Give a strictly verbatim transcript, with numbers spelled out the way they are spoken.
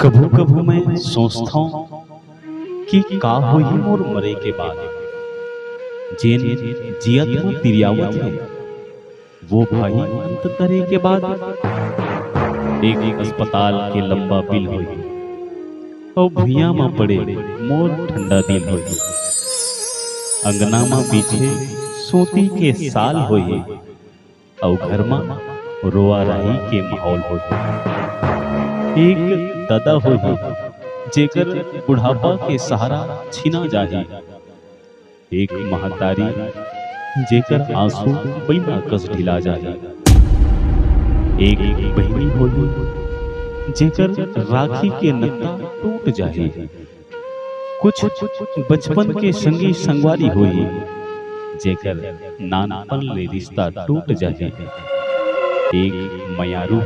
कभू कभू मैं सोचथौं कि का होही मोर मरे के बाद। जेन जियत म तिरियावत हे, वो भाई अंत करे के बाद। एक अस्पताल के लंबा बिल होही, अउ भुइयां म पड़े मोर ठंडा दिल होही। अंगना म पीछे सोती के साल होही, अउ घर म रोआ राही के माहौल होही। एक ददा होही, जेकर बुढ़ापा के सहारा छीना जाही। एक महतारी, जेकर आंसू बइना कस ढिला जाही। एक बहिनी होही, जेकर राखी के नत्ता टूट जाही। कुछ बचपन के संगी संगवारी होही, जेकर नानपन ले रिश्ता टूट जाही। एक मयारू